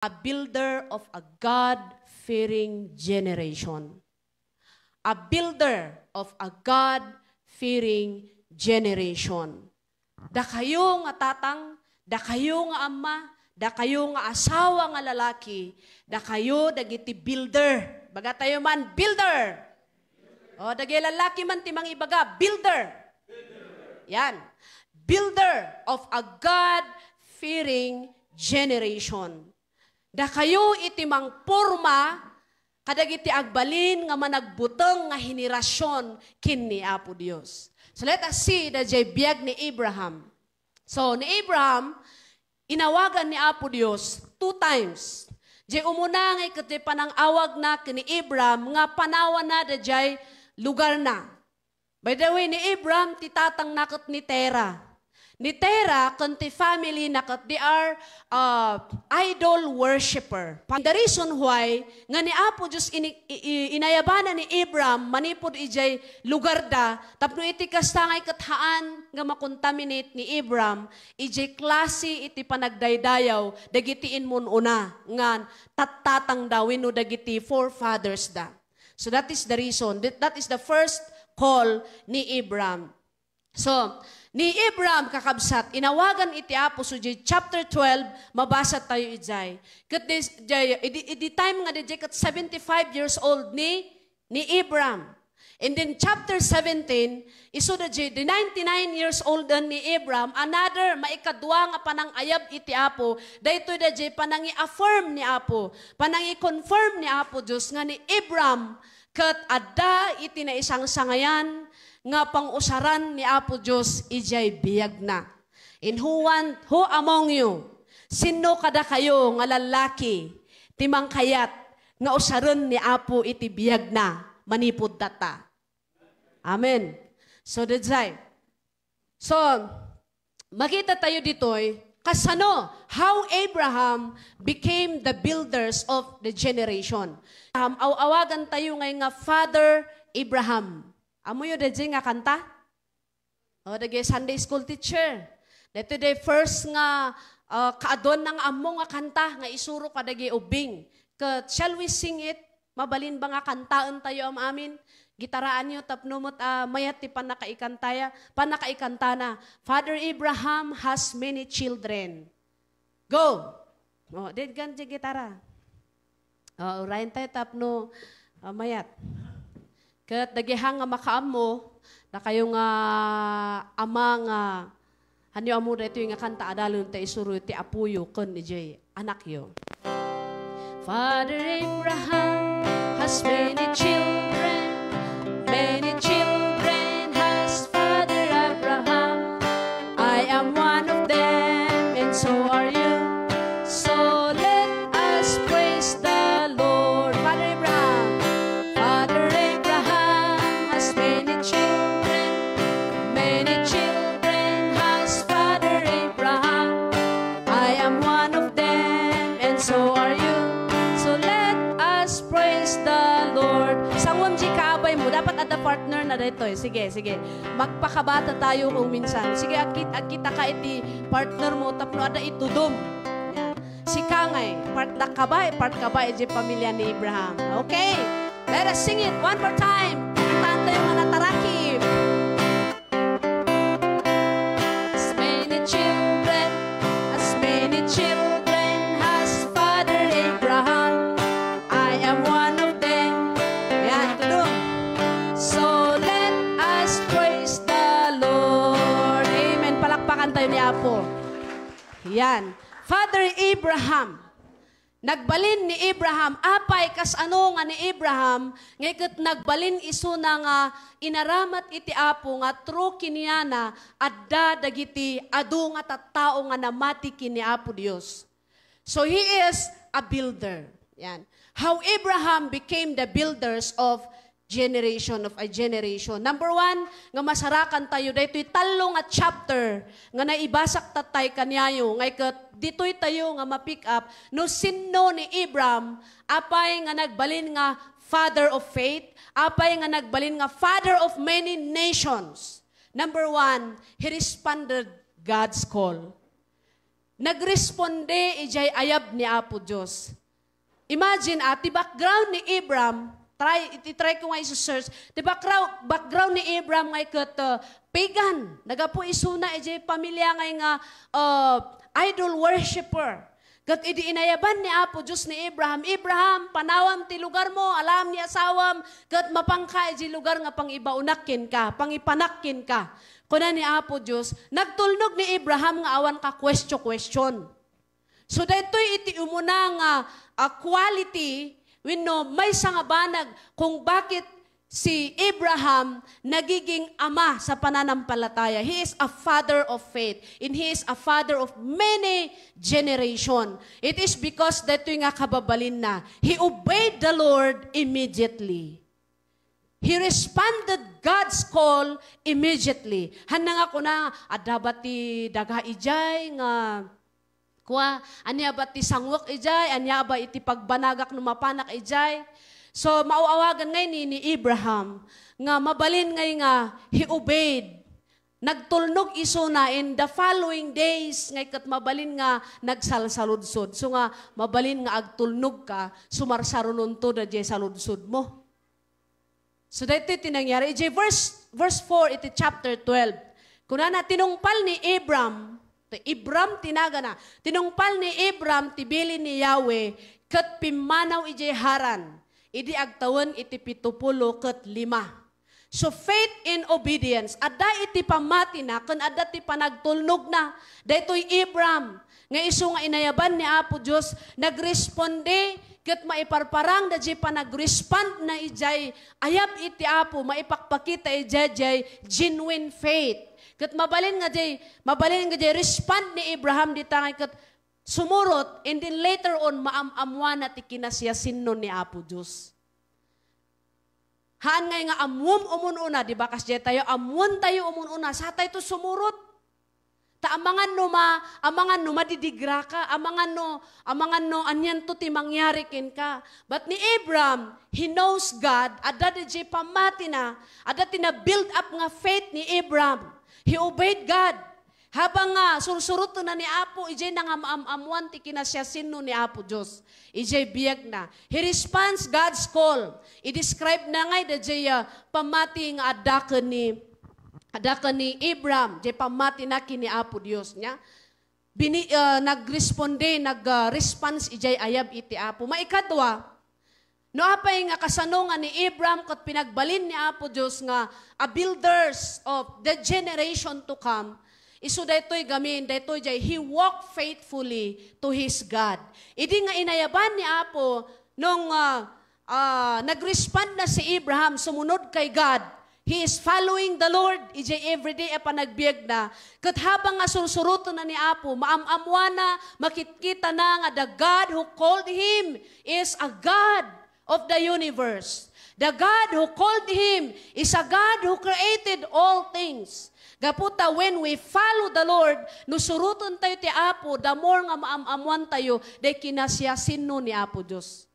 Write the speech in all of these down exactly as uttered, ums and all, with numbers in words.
a builder of a God-fearing generation. A builder of a God-fearing generation. Dakayo nga tatang, dakayo nga ama, dakayo nga asawa nga lalaki, dakayo dagiti builder. Baga tayo man, builder! O, dagiti lalaki man ti mangibaga, builder! Yan. Builder of a God-fearing generation. Dakayo iti mangporma kadagiti agbalin nga managbuteng nga henerasion ken ni Apo Dios. So let us see daydiay biag ni Abraham. So, ni Abraham, inawagan ni Apo Dios two times. Diay umuna nga ket diay panang-awagna ken ni Abraham nga panawanna daydiay lugarna. By the way, ni Abraham ti tatangna ket ni Terah. Ni Terah ken ti family na ket they are, uh, idol worshiper. The reason why nga ni Apo Dios ini-, i-, i-, inayabana ni Abraham manipud idiay lugarda, tapno iti kasta ngay ket haan nga makontaminate ni Abraham idiay klase iti panagdaydayaw dagiti immun-una nga tattatangda wenno dagiti forefathers da. So that is the reason. That, that is the first call ni Abraham. So, ni Abraham, kakabsat, inawagan iti Apo, so, diay chapter twelve, mabasa tayo idiay. Ket dis-, diay, idi, idi time nga diay ket seventy-five years old ni, ni Abraham. And then chapter seventeen, isu da diay, the ninety-nine years old ni Abraham, another, maikadua nga panangayab iti Apo, daytoy da diay panangi-affirm ni Apo, panangi-confirm ni Apo Dios nga ni Abraham, ket adda iti naisangsangayan nga pangusaran ni Apo Dios idiay biagna. And who want, who among you? Sinno kadakayo nga lallaki ti mangkayat nga usaren ni Apo iti biagna manipud tatta? Amen. So, that's why. So, makita tayo ditoy, kasano, how Abraham became the builders of the generation. Um, aw-awagan tayo ngay nga Father Abraham. Amoyo daydiay nga kanta? O, dagiti Sunday school teacher. Daytoy diay first nga, ah, kaaduanna nga ammo nga kanta nga isuro kadagiti ubbing. Ket, shall we sing it? Mabalin ba nga kantaentayo am-amin? Gitaraanyo tapno met, ah, mayat ti pannakaikantaya-, pannakaikantana. Father Abraham has many children. Go! O, denggan diay gitara. O, urayentayo tapno, ah, mayat. Ket dagiti nga makaammo, dakayo nga ama nga, hanyo ammo daytoy nga kanta, adalen ta isuro ti apoyo ken idiay anakyo. Father Abraham has many children, many children has Father Abraham. I am one of them, and so are you. So let us praise the Lord. Father Abraham, Father Abraham has many children, many children has Father Abraham. I am one of them, and so are you. So let us praise the Lord. Sanguem diay kaabay mo. Dapat adda partner na daytoy. Sige, sige. Magpakabata tayo kung minsan. Sige, agkit-, agkita ka iti partner mo tapno adda itudom. Yan. Sika ngay, part da ka ba, part ka ba iti pamilya ni Abraham? Okay. Let us sing it one more time. Kantaentayo nga natarakib. As many children, as many children has Father Abraham. I am one of them. Yan, tudom. So let us praise the Lord. Amen. Palakpakan tayo ni Apo. Yan. Father Abraham. Nagbalin ni Abraham, apay, kasano nga ni Abraham, nga ket nagbalin isuna nga inaramat iti Apo nga through kaniana, adda dagiti adu nga tattao nga namati ken ni Apo Dios. So, he is a builder. Yan. How Abraham became the builders of generation of a generation. Number one, nga masarakan tayo, daytoy tallo nga chapter nga naibasak tattay kaniayo, nga iket ditoy tayo nga ma-pick up, no sinno ni Abram, apay nga nagbalin nga father of faith, apay nga nagbalin nga father of many nations. Number one, he responded God's call. nagresponde idiay ayab ni Apo Dios. Imagine, ah, ti background ni Abram, try, iti try ko nga isu-search, ti background, background ni Abram nga ket, ah, pagan. Nagapu isuna idiay pamilia nga, ah, idol worshipper. Ket idi inayaban ni Apo Dios ni Abraham, "Abraham, panawam ti lugarmo, alaam ni asawam, ket mapangka idiay lugar nga pangibaonak kenka, pangipanak kenka." Kuna ni Apo Dios, nagtulnog ni Abraham nga awan ka question-question. So, daytoy iti umuna nga, ah, quality wenno maysa nga banag kung bakit si Abraham nagiging ama sa pananampalataya. He is a father of faith, and he is a father of many generation. It is because daytoy nga kababalinna, he obeyed the Lord immediately. He responded God's call immediately. Hanna nga kuna, adda ba ti daga idiay nga, kua, ania ba ti sangwek idiay, ania ba iti pagbanagak no mapanak idiay? So, maaw-awagan ngay ni, ni Abraham nga mabalin ngay nga he obeyed. Nagtulnog isuna in the following days, ngay ket mabalin nga nagsalsaludsod. So nga, mabalin nga agtulnog ka, sumarsarunonto da diay saludsod mo. So, daytoy ti nangyari. Iti verse, verse four iti chapter twelve. Kunana, tinungpal ni Abram, ti Abram ti nagana, tinungpal ni Abram ti bilin ni Yahweh, ket pimmanaw idiay Haran, idi agtawen iti pitupulo ket lima. So, faith in obedience. Adda iti pammatina, ken adda ti panagtulnogna. Daytoy Abram, nga isu nga inayaban ni Apo Dios, nagresponde ket maiparparang da diay panagrespondna idiay ayab iti Apo, maipakpakita idiay diay genuine faith. Ket mabalin nga diay, mabalin nga diay respond ni Abraham dita nga ket sumurot, and then later on, maam-ammoanna ti kinasiasinno ni Apo Dios. Haan ngay nga ammuom umun-una, di ba? Kasdiay tayo, ammuon tayo umun-una, sa tayo to sumurot. Ta amangan no ma-, amangan no madidigra ka, amangan no, amangan no anian to ti mangyari kenka. But ni Abraham, he knows God, adda diay pammatina, adda ti na-build up nga faith ni Abraham. He obeyed God. Habang nga sursurotna ni Apo, idiay na nga maam-ammoan ti kinasiasinno ni Apo Dios. Idiay biagna. He responds God's call. I-describe na ngay da diay, ah, pammati nga adda ken ni, adda ken ni Abraham, diay pammati na ken ni Apo Dios niya. Bini-, ah, nagresponde, nag, ah, response idiay ayab iti Apo. Maikadua, no apay nga kasano nga ni Abraham ket pinagbalin ni Apo Dios nga a builders of the generation to come, isu daytoy gamin, daytoy jay, he walked faithfully to his God. Idi nga inayaban ni Apo, nung, ah, ah, nag-respond na si Abraham, sumunod kay God, he is following the Lord, ijay everyday a panagbiag na. Ket habang nga sursuroten na ni Apo, maam-ammoana, makitkita na nga the God who called him is a God of the universe. The God who called him is a God who created all things. Gapu ta when we follow the Lord, no suroten tayo ti Apo, the more nga maam-ammoan tayo, day kinasiasinno ni Apo Dios.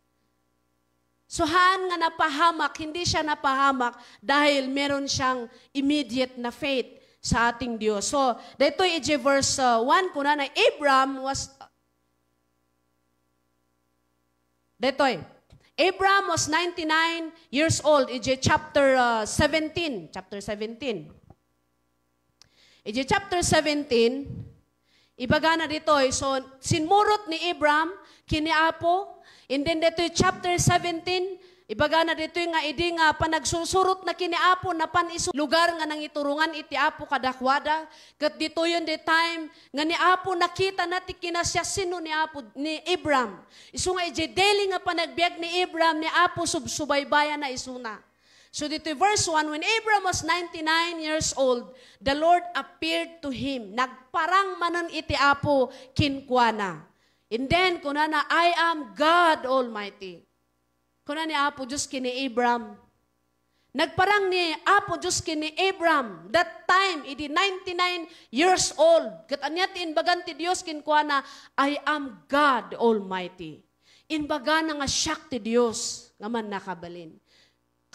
So, haan nga napahamak, hindi siya napahamak dahil meron siyang immediate na faith sa ating Diyos. So, daytoy iti verse, uh, one, kuna na, Abram was, daytoy, Abram was ninety-nine years old, iti chapter, uh, seventeen, chapter seventeen. Iti chapter seventeen, ibagana ditoy, so, sinmurot ni Abram ken ni Apo, and then ditoy chapter seventeen, ibagana ditoy nga idi nga panagsursurot na ken ni Apo, napan isu lugar nga nangiturongan iti Apo kadakuada, ket ditoyen the time nga ni Apo nakita na ti kinasiasino ni Apo, ni Abram. Isu nga iti daily nga panagbiag ni Abram, ni Apo subsubaybayan na isuna. So, ditoy verse one, when Abram was ninety-nine years old, the Lord appeared to him. Nagparang manen iti Apo kenkuana. And then, kunana, "I am God Almighty." Kuna ni Apo Dios ken ni Abram. Nagparang ni Apo Dios ken ni Abram. That time, idi ninety-nine years old. Ket ania ti imbagan ti Dios kenkuana, "I am God Almighty." Imbagana nga siak ti Dios nga mannakabalin.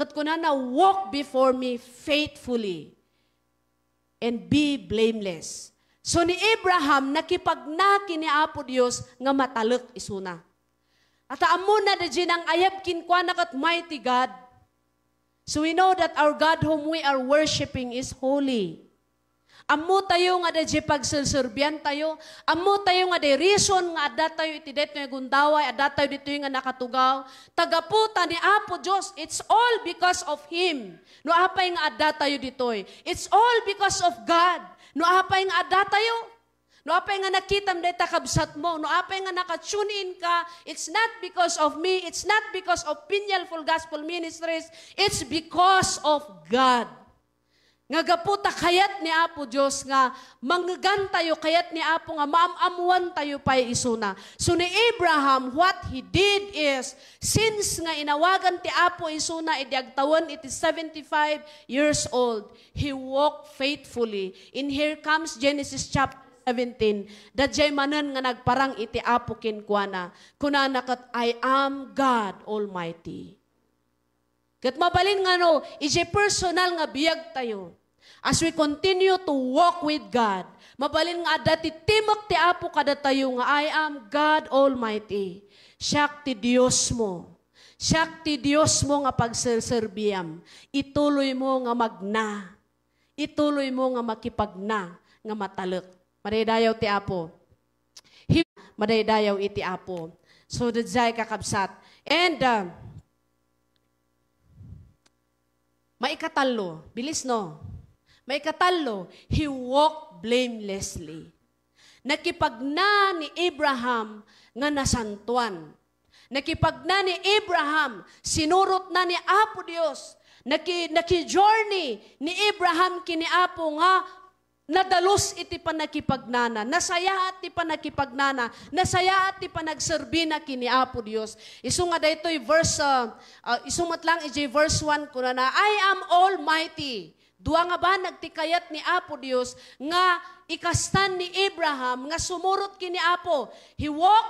Ket kunana, "Walk before me faithfully and be blameless." So ni Abraham, nakipagna ken ni Apo Dios nga matalek isuna. At ammona da di nang-ayab kenkuana ket mighty God. So we know that our God whom we are worshiping is holy. Ammo tayo nga da di pagserserbian tayo. Ammo tayo nga da reason nga adda tayo iti daytoy nga gundaway, adda tayo ditoy nga nakatugaw. Tagaputa ni Apo Dios, it's all because of Him. No apay nga adda tayo ditoy, it's all because of God. No apay nga adda tayo, no apay nga nakitam dayta kabsat mo, no apay nga naka-tune in ka, it's not because of me, it's not because of Peña Full Gospel Ministries, it's because of God. Nga gapu ta kayat ni Apo Dios nga mangngegan tayo, kayat ni Apo nga maam-ammoan tayo pay isuna. So ni Abraham, what he did is, since nga inawagan ti Apo isuna idi agtawen iti seventy-five years old, he walked faithfully. In here comes Genesis chapter seventeen. Daydiay manen nga nagparang iti Apo kenkuana. Kunana ket, "I am God Almighty." Ket mabalin nga no, iti personal nga biag tayo, as we continue to walk with God, mabalin nga adda ti timek ti Apo kadatayo nga, "I am God Almighty." Siak ti Dios mo. Siak ti Dios mo nga pagserserbiam. Ituloy mo nga magna. Ituloy mo nga makipagna nga matalek. Madaydayaw ti Apo. Hi-, madaydayaw iti Apo. So, daydiay, kakabsat. And, uh, maikatallo, bilis, no? Maikatallo, he walked blamelessly. Nakipagna ni Abraham nga nasantoan. Nakipagna ni Abraham, sinurotna ni Apo Dios. Naki-, naki-journey ni Abraham ken ni Apo nga nadalus iti pannakipagnana. Nasayaat ti pannakipagnana. Nasayaat ti panagserbina ken ni Apo Dios. Isu nga daytoy verse, ah, ah, isu met lang iti verse one, kunana, "I am Almighty." Dua nga banag ti kayat ni Apo Dios nga ikastan ni Abraham nga sumurot ken ni Apo. He walk,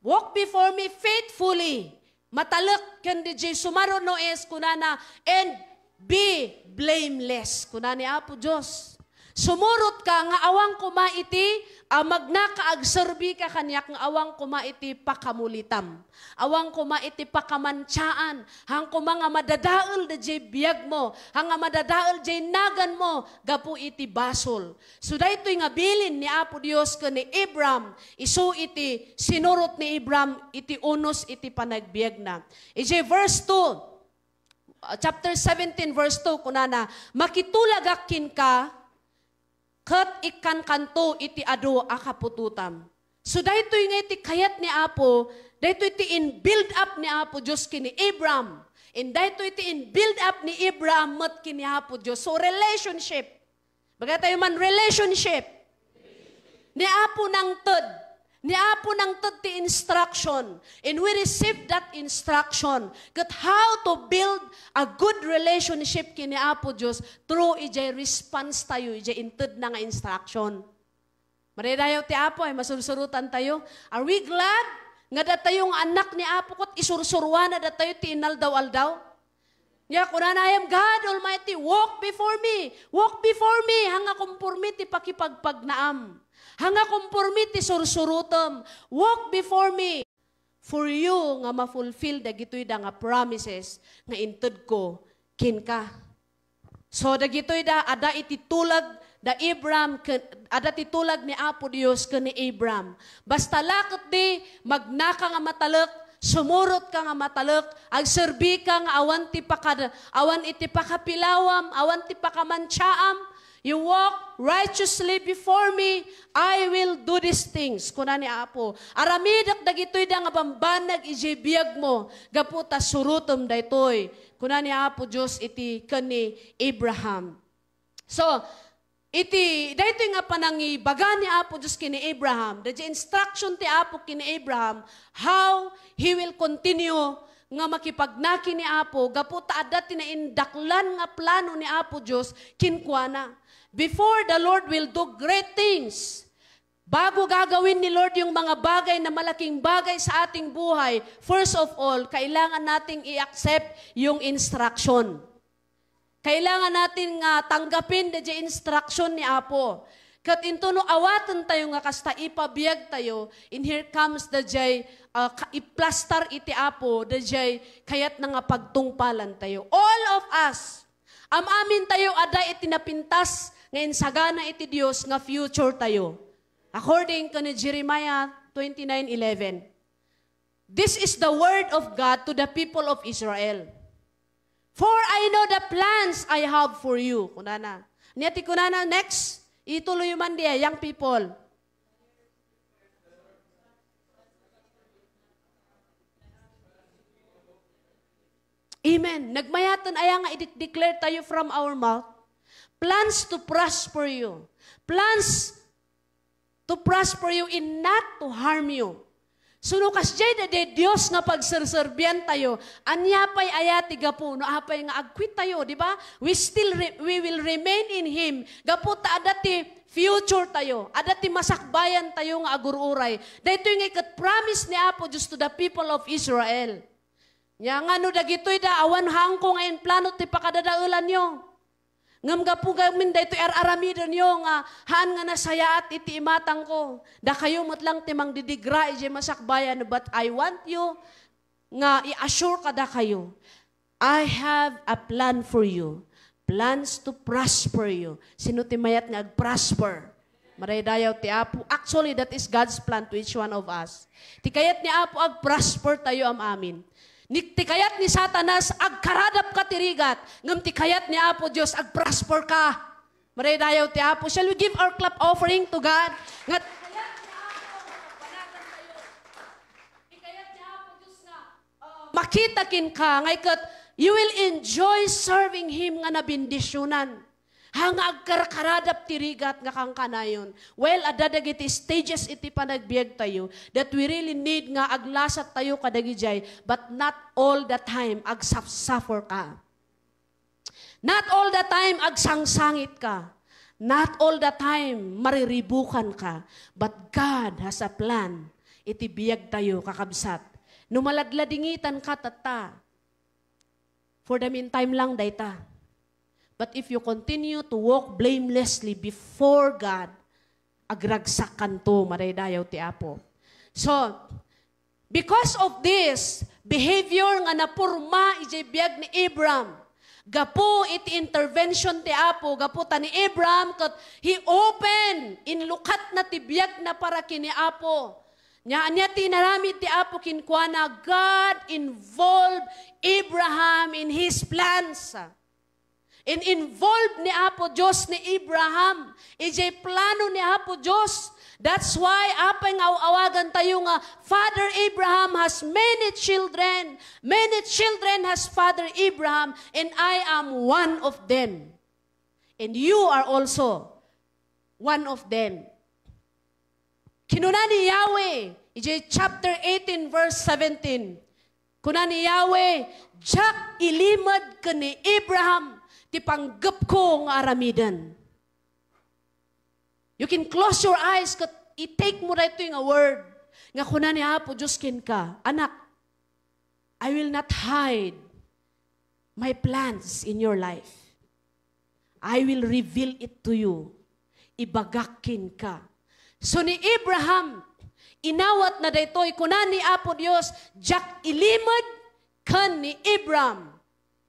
walk before me faithfully. Matalek ken di Jesu. Maro no es, kunana, "And be blameless," kuna ni Apo Dios. Sumurot ka nga awan koma iti, ah, magnaka, agserbi ka kaniak nga awan koma iti pakamulitam. Awan koma iti pakamansaan, han koma nga madadael daydiay biag mo, han nga madadael daydiay nagan mo gapu iti basol. So daytoy nga bilin ni Apo Dios ken ni Abram, isu iti sinurot ni Abram iti unos iti panagbiagna. Iti verse two, uh, chapter seventeen, verse two, kunana, "Makitulagak kenka, ket ikkankanto iti adu a kaputotam." So, daytoy nga iti kayat ni Apo, daytoy ti in-build up ni Apo Dios ken ni Abram. And daytoy ti in-build up ni Abram met ken ni Apo Dios. So, relationship. Baga tayo man, relationship. Ni Apo nangted. Ni Apo nangted ti instruction. And we receive that instruction. Ket how to build a good relationship ken ni Apo Dios through ijay response tayo, ijay intedna nga instruction. Madaydayaw ti Apo, ay masursurutan tayo. Are we glad nga datayo nga anak ni Apo ket isursuruana datayo ti inaldaw-aldaw? Nia, kunana, "I am God Almighty, walk before me. Walk before me, hanga konforme ti pakipagpagnaam. Hanga konforme ti sursurutem. Walk before me." For you nga ma-fulfill dagitoy da nga promises nga intedko kenka. So, dagitoy da, adda iti tulag da Abram, ken, adda ti tulag ni Apo Dios ken ni Abram. Basta la ketdi, magnaka nga matalek, sumurot ka nga matalek, agserbi ka nga awan ti pakad-, awan iti pakapilawam, awan ti pakamantiaam, "You walk righteously before me, I will do these things," kuna ni Apo. "Aramidek dagitoy da nga bambanag iti biag mo, gapu ta surotem daytoy," kuna ni Apo Dios iti ken ni Abraham. So, iti daytoy nga panangibaga ni Apo Dios ken ni Abraham, the instruction ti Apo ken ni Abraham, how he will continue nga makipagna ken ni Apo, gapu ta adda ti naindaklan nga plano ni Apo Dios kenkuana. Before the Lord will do great things, bago gagawin ni Lord yung mga bagay na malaking bagay sa ating buhay, first of all, kailangan nating i-accept yung instruction. Kailangan natin nga tanggapin the instruction ni Apo. Ket intono awaten tayo nga kasta ipabiag tayo, and here comes dayjay, ah, ka-, iplastar iti Apo, dayjay kayatna nga pagtungpalan tayo. All of us, am-amin tayo adda iti napintas nga insagana iti Dios nga future tayo. According to ni Jeremiah twenty-nine eleven. This is the word of God to the people of Israel. "For I know the plans I have for you," kunana. Ania ti kunana? Next, ituloy man diay, young people. Amen. Nagmayaten aya nga i-declare tayo from our mouth? Plans to prosper you. Plans to prosper you and not to harm you. So, no kasdiay daydiay Dios nga pagserserbian tayo, ania pay aya ti gapu no apay nga ag-quit tayo, di ba? We still re-, we will remain in Him. Gapu ta adda ti future tayo, adda ti masakbayan tayo nga agur-uray. Daytoy nga iket promise ni Apo Dios to the people of Israel. Nia nga no dagitoy da awan hangko nga implano ti pakadadaelanyo. Ngem gapu gamin daytoy ar-aramidenyo nga haan nga nasayaat iti imatangko. Dakayo met lang ti mangdidigra idiay masakbayan, but I want you nga i-assure kadakayo, "I have a plan for you. Plans to prosper you." Sino ti mayat nga ag-prosper? Madaydayaw ti Apo. Actually, that is God's plan to each one of us. Ti kayat ni Apo, ag-prosper tayo am-amin. Ni, ti kayat ni Satanas, agkaradapka ti rigat. Ngem ti kayat ni Apo Dios, ag-prosper ka. Madaydayaw ti Apo. Shall we give our clap offering to God? Nga ti kayat ni Apo, agbanatan tayo. Ti kayat ni Apo Dios nga makita kenka, nga iket, you will enjoy serving Him nga nabendisionan. Ha nga agkarkaradap ti rigat nga kankanayon. Well, adda dagiti stages iti panagbiag tayo that we really need nga aglasat tayo kadagidiay, but not all the time agsuffer ka. Not all the time agsangsangit ka. Not all the time mariribukan ka. But God has a plan iti biag tayo, kakabsat. No maladladingitan ka, tatta, for the meantime lang dayta. But if you continue to walk blamelessly before God, agragsak kanto, madaydayaw ti Apo. So, because of this behavior nga naporma idiay biag ni Abraham, gapu iti intervention ti Apo, gapu ta ni Abraham ket he open, inlukatna ti biagna para ken ni Apo. Nia, ania ti inaramid ti Apo kenkuana? God involved Abraham in His plans. In-involve ni Apo Dios ni Abraham idiay plano ni Apo Dios. That's why, apay nga aw-awagan tayo nga, "Father Abraham has many children. Many children has Father Abraham, and I am one of them. And you are also one of them." Kinuna ni Yahweh, idiay chapter eighteen, verse seventeen, kuna ni Yahweh, "Diak ilimed ken ni Abraham ti panggepko nga aramiden." You can close your eyes ket i-take mo daytoy nga word nga kuna ni Apo Dios kenka, "Anak, I will not hide my plans in your life. I will reveal it to you." Ibagak kenka. So ni Abraham, inawatna daytoy, kuna ni Apo Dios, "Diak ilimed ken ni Abraham."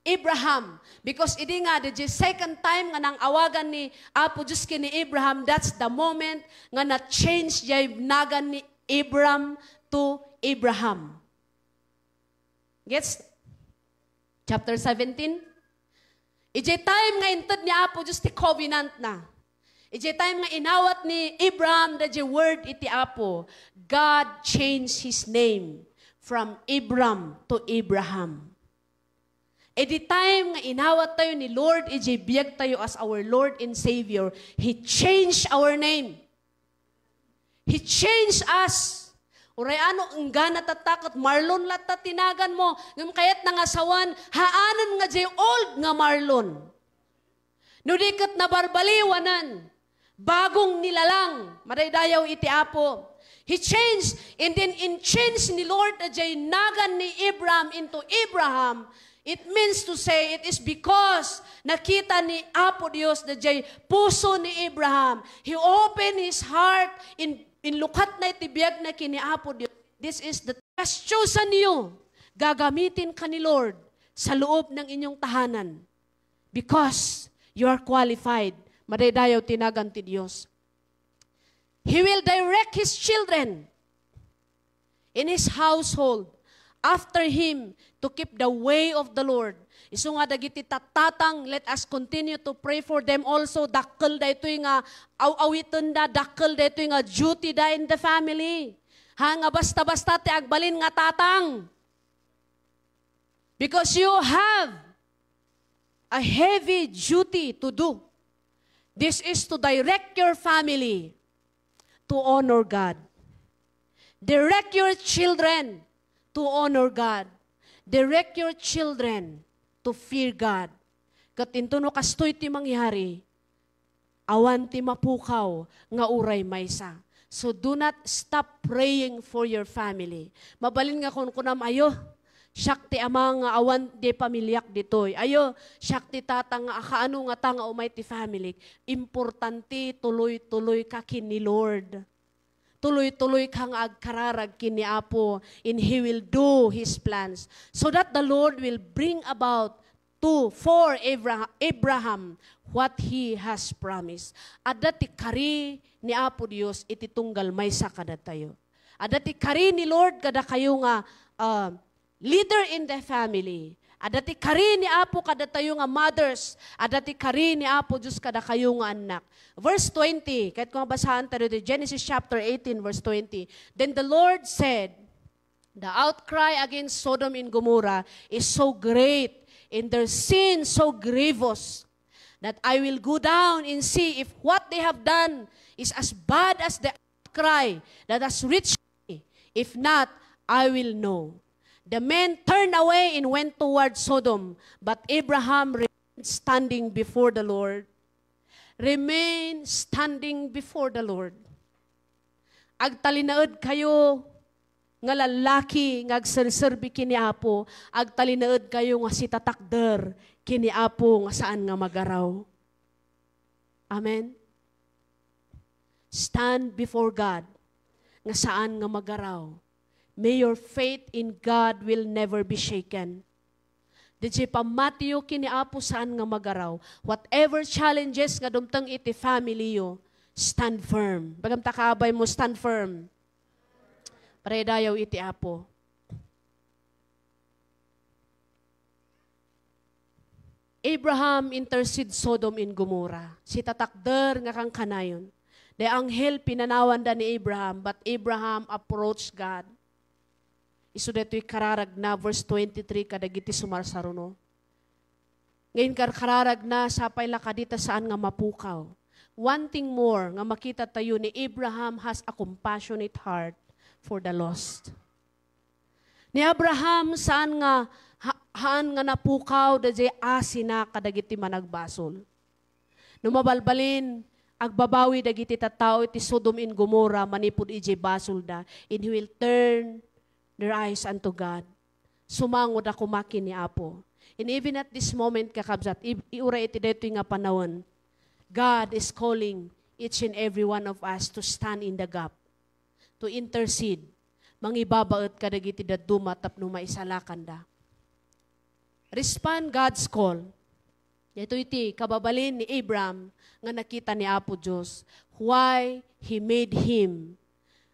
Abraham. Because idi nga, the second time nga nang-awagan ni Apo Dios ken ni Abraham, that's the moment nga na-change jay nagan ni Abram to Abraham. Gets? Chapter seventeen. Idiay time nga inted ni Apo Dios ti covenant na. Idiay time nga inawat ni Abraham daydiay word iti Apo, God changed his name from Abram to Abraham. Idi time nga inawat tayo ni Lord idiay biag tayo as our Lord and Savior, He changed our name. He changed us. Uray ano, enggana tatta ket Marlon latta ti nagan mo, ngem kayatna nga sawen, haanen nga jay old nga Marlon. No di ket nabarbaliwanan, bagong nilalang, madaydayaw iti Apo. He changed, and then in change ni Lord, jay nagan ni Abraham into Abraham, It means to say, it is because nakita ni Apo Dios daydiay puso ni Abraham. He opened his heart, in, inlukatna iti biagna ken ni Apo Dios. This is the has chosen you. Gagamitin ka ni Lord sa loob ng inyong tahanan. Because you are qualified. Madaydayaw ti nagan ti Dios. He will direct his children in his household after him to keep the way of the Lord. Isu nga dagiti tattatang, let us continue to pray for them also. Dakkel daytoy nga aw-awitenda, dakkel daytoy nga duty da in the family. Ha, nga basta-basta ti agbalin nga tatang. Because you have a heavy duty to do. This is to direct your family to honor God. Direct your children to honor God. Direct your children to fear God. Ket intono kastoy ti mangyari, awan ti mapukaw nga uray maysa. So do not stop praying for your family. Mabalin nga kunkunam, "Ayo, siak ti ama nga awan di pamiliak ditoy. Ayo, siak ti tata nga akaano nga ta nga umay ti family." Importante, tuloy-tuloy ka ken ni Lord. Tuloy-tuloy ka nga agkararag ken ni Apo, and He will do His plans. So that the Lord will bring about to, for Abra-, Abraham what He has promised. Adda ti kari ni Apo Dios iti tunggal maysa kadatayo. Adda ti kari ni Lord kadakayo nga, ah, leader in the family. Adda ti kari ni Apo kadatayo nga mothers. Adda ti kari ni Apo Dios kadakayo nga annak. Verse twenty, ket kung basahan tayo ditoy Genesis chapter eighteen, verse twenty. Then the Lord said, "The outcry against Sodom and Gomorrah is so great, and their sin so grievous, that I will go down and see if what they have done is as bad as the outcry that has reached me. If not, I will know." The men turned away and went toward Sodom, but Abraham remained standing before the Lord. Remain standing before the Lord. Agtalinaed kayo nga lallaki nga agserserbi ken ni Apo, agtalinaed kayo nga sitatakder ken ni Apo nga saan nga magaraw. Amen? Stand before God nga saan nga magaraw. May your faith in God will never be shaken. Daydiay pammatiyo ken ni Apo saan nga magaraw. Whatever challenges nga dumteng iti family yo, stand firm. Bagam ta kaabay mo, stand firm. Paradayaw iti Apo. Abraham intercede Sodom and Gomorrah. Sitatakder nga kankanayon. The anghel pinanawanda ni Abraham, but Abraham approached God. Isu daytoy kararagna, verse twenty-three, kadagiti sumarsaruno. Nga inkarkararagna, sapay la kadi ta saan nga mapukaw. One thing more nga makita tayo ni Abraham has a compassionate heart for the lost. Ni Abraham, saan nga, ha-, haan nga napukaw daydiay asina kadagiti managbasol. No mabalbalin, agbabawi dagiti tattao iti Sodom and Gomorrah manipud idiay basolda, and he will turn their eyes unto God. Sumangoda koma ken ni Apo. And even at this moment, kakabsat, i-, iuray iti daytoy nga panawen, God is calling each and every one of us to stand in the gap, to intercede, mangibabaet kadagiti dadduma tapno maisalakanda. Respond God's call. Daytoy ti kababalin ni Abram nga nakita ni Apo Dios. Why He made him.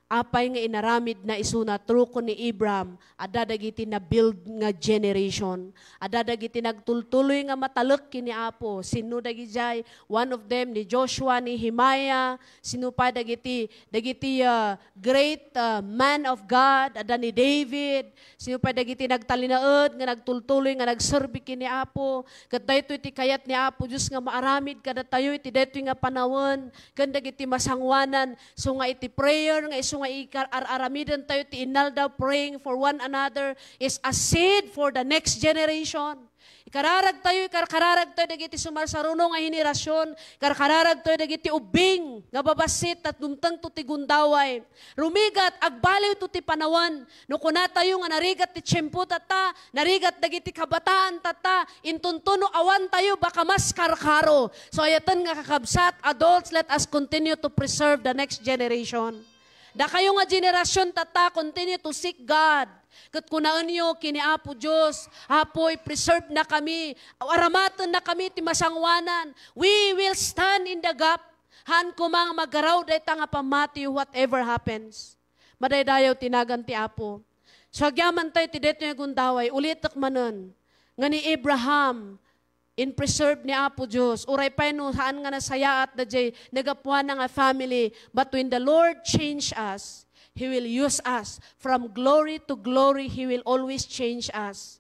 Apay nga inaramidna isuna, truko ni Abram, adda dagiti na-build nga generation. Adda dagiti nagtultuloy nga matalek ken ni Apo. Sinno dagidiay? One of them ni Joshua, Nehemiah, sinno pay dagiti, dagiti, ah, great, ah, man of God, adda ni David, sinno pay dagiti nagtalinaed nga nagtultuloy nga nagserbi ken ni Apo. Ket daytoy ti kayat ni Apo Dios nga maaramid kadatayo iti daytoy nga panawen, ken dagiti masangoanan, isu nga iti prayer nga isu nga ikar-, ar-aramidentayo ti inaldaw, praying for one another, is a seed for the next generation. Ikararagtayo, ikarkararagtayo dagiti sumarsaruno nga henerasyon, ikarkararagtayo dagiti ubbing nga babassit ta dumtengto ti gundaway. Rumigat, agbaliwto ti panawen. No kunatayo nga narigat ti tiempo tatta, narigat dagiti kabataan tatta, intonto no awantayo, baka mas karkaro. So, ayaten nga kakabsat, adults, let us continue to preserve the next generation. Dakayo nga generation tatta, continue to seek God. Ket kunaenyo ken ni Apo Dios, "Apo, i-preserve na kami, aramaten na kami ti masangoanan. We will stand in the gap." Haan koma nga magaraw dayta nga pammati whatever happens. Madaydayaw ti nagan ti Apo. So, agyamantayo ti daytoy nga gundaway, ulitek manen, nga ni Abraham, in-preserve ni Apo Dios. Uray pay no haan nga nasayaat daydiay nagapuana nga family, but when the Lord change us, He will use us. From glory to glory, He will always change us.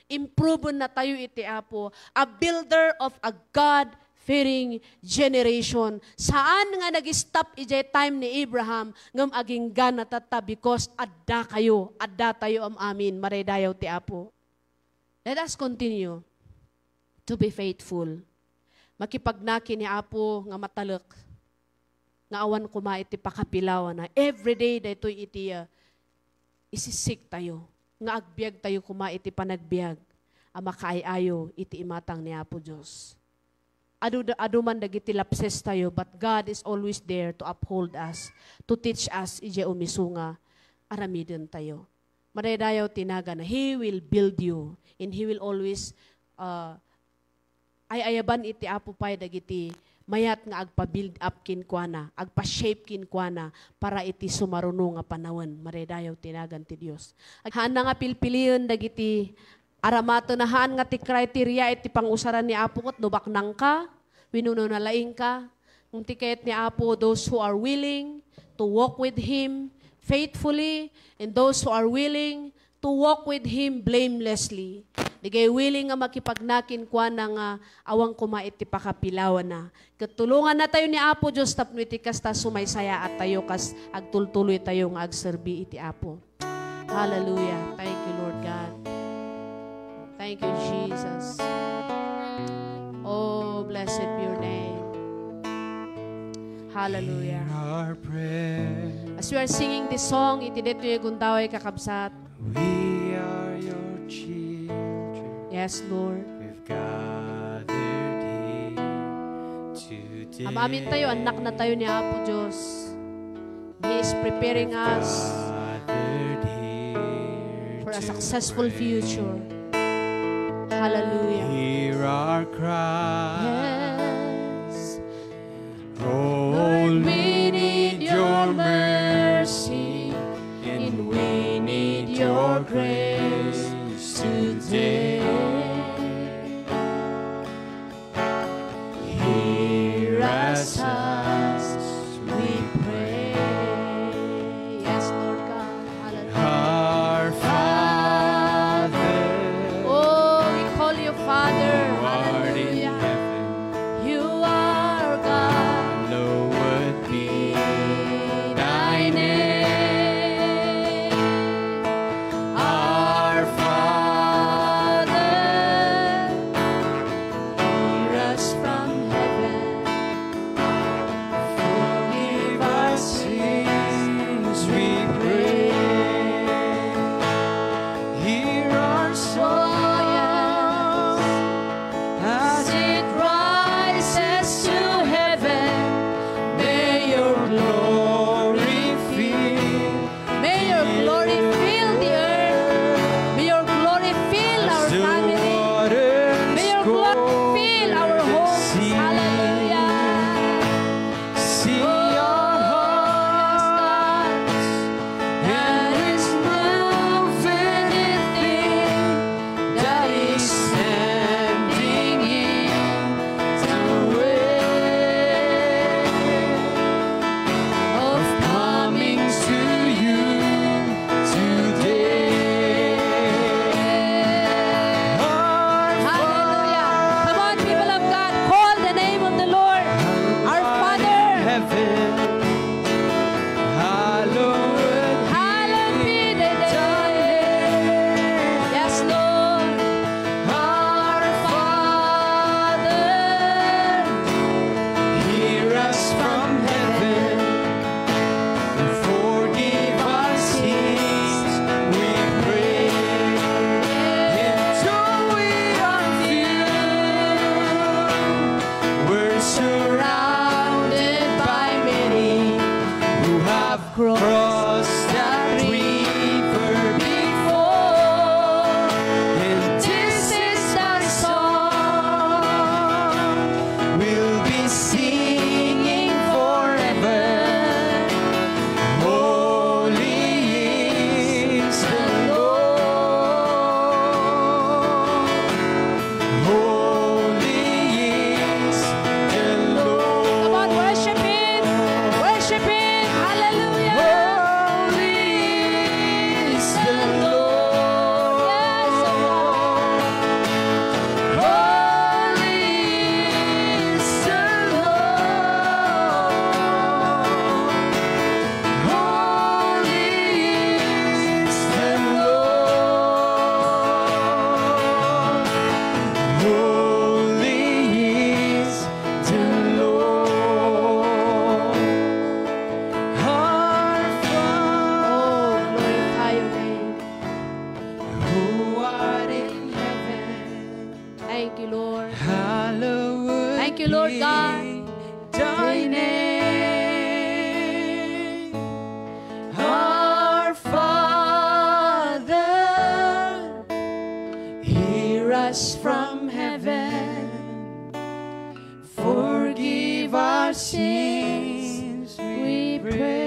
Improven natayo iti Apo, a builder of a God-fearing generation. Saan nga nag-stop idiay time ni Abraham, ngem agingga na tatta because adda kayo, adda tayo am-amin, madaydayaw ti Apo. Let us continue to be faithful. Makipagna ken ni Apo nga matalek, nga awan koma iti pakapilawana. Every day daytoy iti, ah, isisik tayo, nga agbiag tayo koma iti panagbiag a makaay-ayo iti imatang ni Apo Dios. Adu, adu man dagiti lapses tayo, but God is always there to uphold us, to teach us idiay umiso nga aramiden tayo. Madaydayaw ti nagana. He will build you, and He will always, uh, ay-ayaban iti Apo pay dagiti mayat nga agpa-build up kenkuana, agpa-shape kenkuana para iti sumaruno nga panawen. Madaydayaw ti nagan ti Dios. Haanna nga pilpilien dagiti aramaten a haan nga ti criteria iti pangusaran ni Apo ket no baknangka, wenno no nalaingka. Ngem ti kayat ni Apo, those who are willing to walk with Him faithfully and those who are willing to walk with Him blamelessly. Dagiti willing nga makipagna kenkuana nga awan koma iti pakapilawana. Ket tulongannatayo ni Apo Dios tapno iti kasta, sumaysayaat tayo kas agtultuloy tayo nga agserbi iti Apo. Hallelujah. Thank you, Lord God. Thank you, Jesus. Oh, blessed be your name. Hallelujah. Hear our prayer. As we are singing this song, iti daytoy nga gundaway, kakabsat. We are your children. Yes, Lord. We've gathered here today. Am-amin tayo, annak na tayo ni Apo Dios. He is preparing us for a successful future. Hallelujah. Hear our cry. Yes. Lord, we need your mercy, and we need your grace today. Hear us as we pray. Yes, Lord God. Hallelujah. Our Father, oh, we call you Father. Who art in heaven. Hallelujah. You are God. Hallowed be thy name. Our Father, hear us from heaven. Forgive us sins, we pray. Hear our song as it rises to heaven. May your glory fill May your glory fill the earth. May your glory fill our family. May your glory fill our homes. Hallelujah. See our hearts and is moving in you, Lord God. Thy name, our Father, hear us from heaven. Forgive our sins, we pray.